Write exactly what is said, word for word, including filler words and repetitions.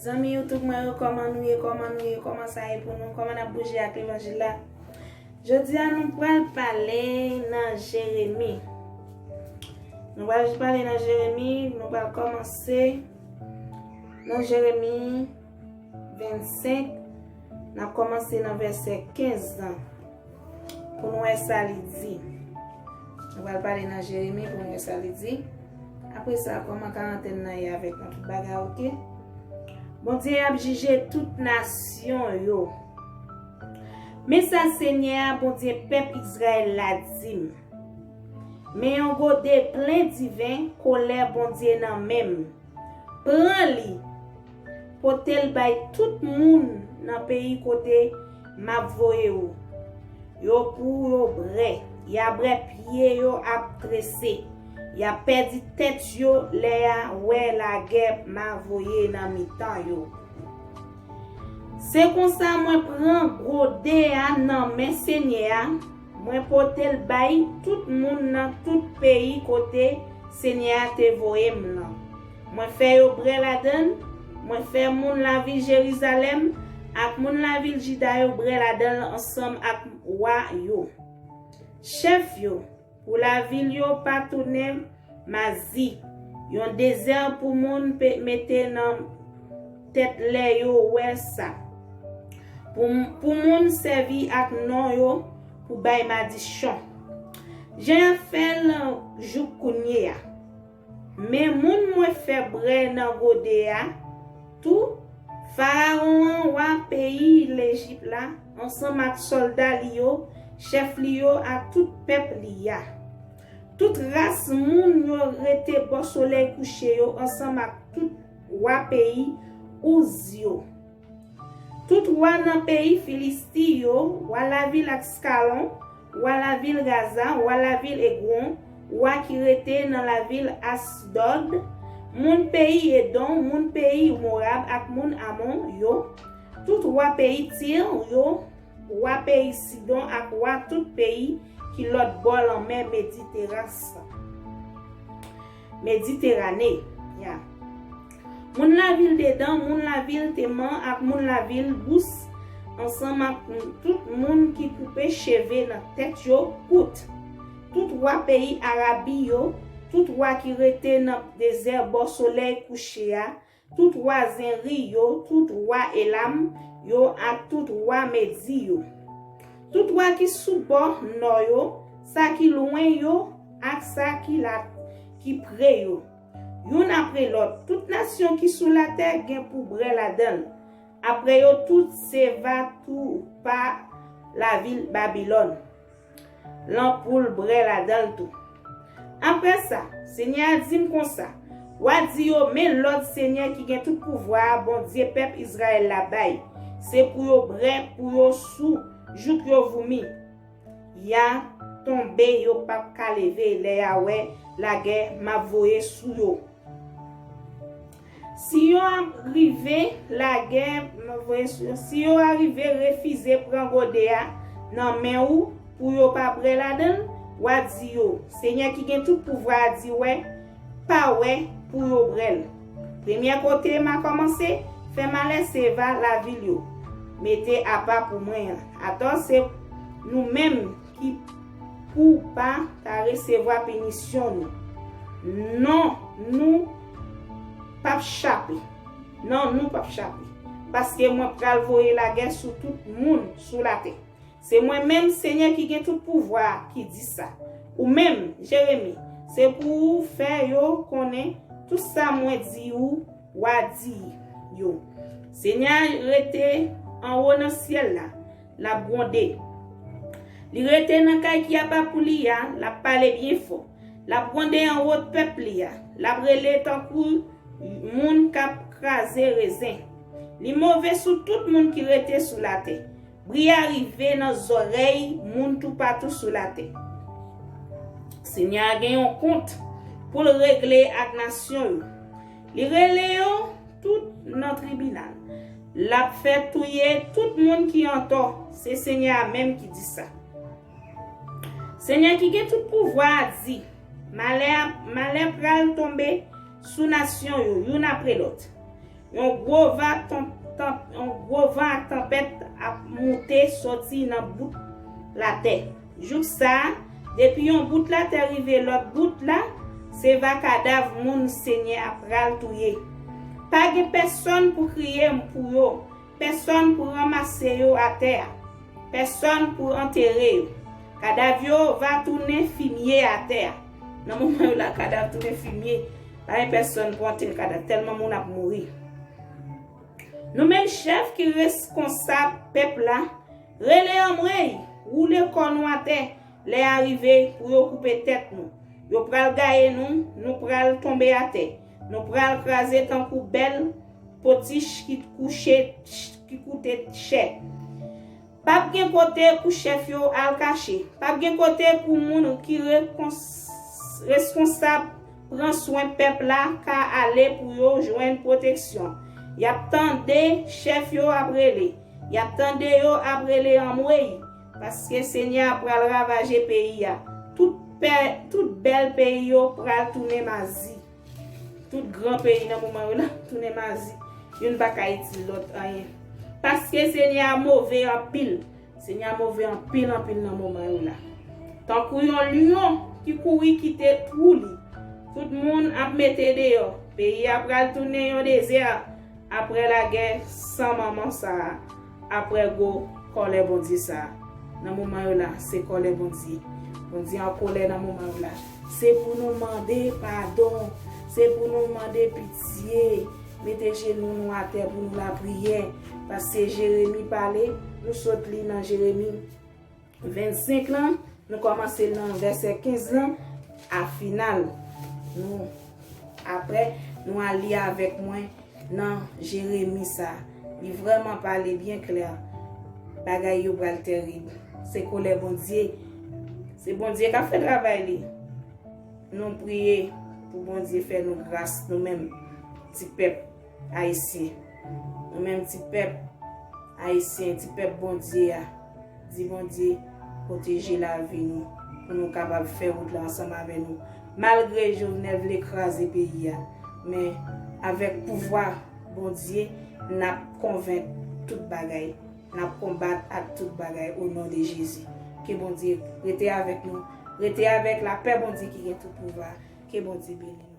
Zanmi YouTube mwen yo, kòman nou ye, kòman nou ye, kòman sa ye pou nou, kòman n ap bouje ak levanjil la? Jodi a nou pral pale nan Jeremi. Nou pral pale nan Jeremi, nou pral kòmanse nan Jeremi vennsenk, n ap kòmanse nan vèsè kenz lan. Pou nou wè sa li di. Nou pral pale nan Jeremi pou nou wè sa li di. Apre sa, kòman karantèn nan ye avèk nou tout bagay, oke? Bondye ap jije tout nasyon yo. Men sa Senyè a, Bondye pèp Izrayèl la, di m: Men yon gode plen diven kolè Bondye nan men m. Pran li, pote l bay tout moun nan peyi kote m ap voye w yo pou yo brè. Y a brè pye yo ap trese. Y a pèdi tèt yo lè y a wè lagè m a voye nan mitan yo. Se konsa mwen pran gode a nan men Senyè a, mwen pote l bay tout moun nan tout peyi kote Senyè a te voye m nan. Mwen fè yo brè ladan l, mwen fè moun lavil Jerizalèm ak moun lavil Jida yo brè ladan l ansanm ak wa yo. Chèf yo, pou lavil yo pa tounen mazi, yon dezè pou moun pe- mete nan tèt lè yo wè sa, pou, pou moun sèvi ak non yo pou bay madichon. Jan y ap fè l jouk kounye a. Men moun mwen fè brè nan gode a tou, Farawon an, wa peyi Lejip la, ansanm ak sòlda li yo, chèf li yo ak tout pèp li a. Tout ras moun yo rete bò solèy kouche yo ansanm ak tout wa peyi Ouz yo. Tout wa nan peyi Filisti yo, wa lavil Askalon, wa lavil Gaza, wa lavil Egwon, wa ki rete nan lavil Asdòd, moun peyi Edon, moun peyi Moab ak moun Amon yo, tout wa peyi Tir yo, wa peyi Sidon ak wa tout peyi ki lòt bò lanmè Mediteras. Mediterane a. Moun lavil Dedan, moun lavil Teman ak moun lavil Bous, ansanm ak tout moun ki koupe cheve nan tèt yo kout. Tout wa peyi Arabi yo, tout wa ki rete nan dezè bò solèy kouche a, tout wa Zenri yo, tout wa Elam yo ak tout wa Medi yo. Tout wa ki sou bò nò yo, sa ki lwen yo ak sa ki la, ki pre yo. Youn apre lòt, tout nasyon ki sou latè gen pou brè ladan l. Apre yo tout, se va tou pa lavil Babilòn lan pou l brè ladan l tou. Apre sa, Senyè a di m konsa: W a di yo, men lòd Senyè ki gen tout pouvwa a, Bondye pèp Izrayèl la, bay: Se pou yo brè pou yo sou jouk yo voumi. Y a tonbe, yo p ap ka leve lè y a wè lagè m ap voye sou yo. Si yo rive lagè m ap voye sou yo, si yo rive refize pran gode a nan men ou pou yo pa brè ladan l, w a di yo, Senyè ki gen tout pouvwa a di, wè, pa wè pou yo brè l. Premyè kote m a kòmanse fè malè, se va lavil yo mete apa pou mwen an. Atò, se nou menm ki pou pa ta resevwa pinisyon nou. Non, nou p ap chape. Non, nou p ap chape. Paske mwen pral voye lagè sou tout moun sou latè. Se mwen menm, Senyè ki gen tout pouvwa a, ki di sa. Ou menm, Jeremi, se pou ou fè yo konnen tout sa mwen di ou, w a di yo. Senyè a rete anwo nan syèl la, l ap gwonde. Li rete nan kay ki apa pou li a, l ap pale byen fò. L ap gwonde anwo pèp li a. L ap rele tankou moun k ap kraze rezen. Li move sou tout moun ki rete sou latè. Bri a rive nan zòrèy moun toupatou sou latè. Senyè a gen yon kont pou l regle ak nasyon yo. Li rele yo tout nan tribinal. L ap fè touye tout moun ki antò. Se Senyè a menm ki di sa. Senyè ki gen tout pouvwa a di, malè, malè pral tonbe sou nasyon yo, youn apre lòt. Yon gwo va ton, tan, yon gwo van ak tanpèt ap moute soti nan bout latè. Jouk sa a, depi yon bout latè rive lòt bout la, se va kadav moun Senyè a pral touye. Pa gen pèsonn pou kriye pou yo, pèsonn pou ranmase yo atè a, pèsonn pou antere yo. Kadav yo va tounen fimye atè a. Nan moman yo la, kadav tounen fimye. Pa gen pèsonn pou antere kadav, tèlman moun ap mouri. Nou menm chèf ki reskonsab pèp la, rele anmwey, woule kò nou atè, lè a rive pou yo koupe tèt nou. Yo pral gaye nou, nou pral tonbe atè. Nou pral kraze tankou bèl potich ki kouche, ki koute chè. Pap gen kote pou chèf yo al kache. Pap gen kote pou moun ki rekons-, reskonsab pran swen pèp la ka ale pou yo jwenn pwoteksyon. Y ap tande chèf yo ap rele. Y ap tande yo ap rele anmwey, paske Senyè a pral ravaje peyi a. Tout pè, tout bèl peyi yo pral tounen mazi. Tout gran peyi nan moman yo la tounen mazi. Youn pa ka itil lòt anyen. Paske Senyè a move anpil. Senyè a move anpil, anpil nan moman yo la. Tankou yon lyon ki kouri kite twou li. Tout moun ap mete deyò. Peyi a pral tounen yon dezè apre lagè san manman sa a, apre gwo kòlè Bondye sa a. Nan moman yo la, se kòlè Bondye. Bondye an kòlè nan moman yo la. Se pou nou mande padon. Se pou nou mande pitye. Mete jenou nou atè pou nou lapriyè. Paske Jeremi pale, nou sot li nan Jeremi vennsenk lan, nou kòmanse nan vèsè kenz lan, a final. Nou, apre, nou al li avèk mwen nan Jeremi sa. Li vrèman pale byen klè. Bagay yo pral tèrib. Se kòlè Bondye. Se Bondye k ap fè travay li. Nou priye pou Bondye fè nou gras, nou menm ti pèp ayisyen. Nou menm ti pèp ayisyen, ti pèp Bondye a. Di Bondye pwoteje lavi nou, pou nou kapab fè wout la ansanm avè nou. Malgre Jovenel vle kraze peyi a, men avèk pouvwa Bondye, n ap konvenk tout bagay. N ap konbat ak tout bagay o non de Jezi. Ke Bondye rete avèk nou. Rete avèk lapè Bondye ki gen tout pouvwa. Ke Bondye beni nou.